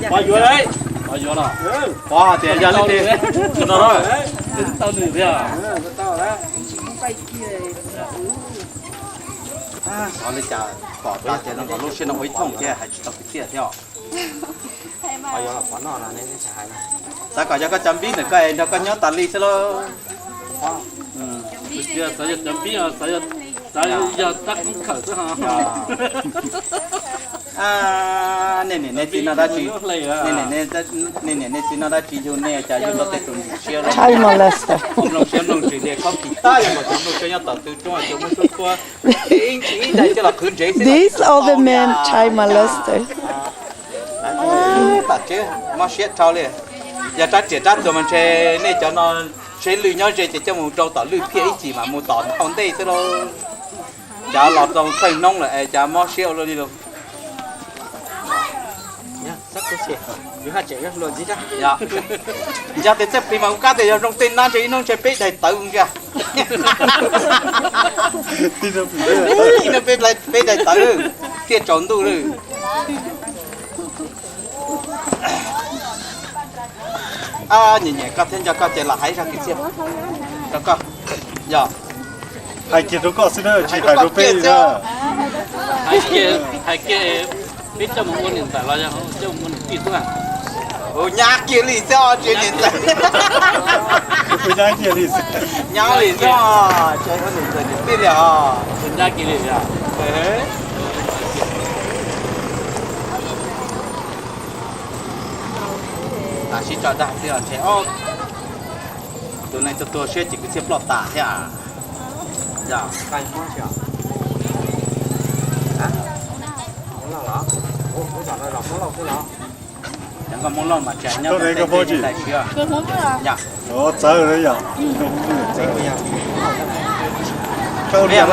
Pov yuav lawm. Pov yuav los? Pov hais tias yog leej twg no, tau nws thiab. Xyov li cas pom tas ces no kom lub siab no ua ib thooj thiab hais tsis tau kwv txhiaj thiab os. Xav kom yog koj cov npib ntawm koj es nrog koj nyob tas li xwb lauj. Xav yog cov npib, xav yog tab koob khawm xwb ho. Nej niam nej txiv no dab tsi, nej niam nej txiv no dab tsi yug nej cas yug tau tej tus ntxim siab, Child molester. Mloog siab mloog tsis li, koj kis tab yog kom cov nplooj siab nyob tom tw roob cov muab suab txuab ib daim coj los qhwv ntsev xwb. These are the men child molester. Tam tsev mob siab dhau li. Yog rab riam rab txuas mas ntshe nej cov no seb lwj nyob ze ces coj mus rau tom lwj phiaj ib chim mas mus tom ntau ntej xwb lauj. Cov los tau txheej hnub lawm es cov mob siab ua luaj li lauj. Nco tes txawj plis mas kuv kab tias yog zoo tej nab ntshe ib hnub ntshe peb daig tawv ntsia. Ib hnub peb daig tawv, thiaj tsaus ntuj lawm. Nyiam nyiam koj thiab nco koj ces los hais zaj kwv txhiaj rau koj. Yog hais kiag rau koj xwb na, tsis hais rau peb li na. Hais kiag, hais kiag, peb coj mus ua niam ntxawm los yog coj mus ua niam tij xwb. Nyab kiag li xwb os, tsis niam ntxawm. Nyab kiag li xwb. Nyab li xwb os, tsis ua niam ntxawm niam tij li os. Nyab kiag li os. Tam sib tso dag xwb os ntshe. Tus neeg tuag tuag siab ces kwv txhiaj ploj tas thiab. Yog cov nkauj Hmoob Lauj mas tsis hais nyob rau tej teb li daim siab. Txawv yog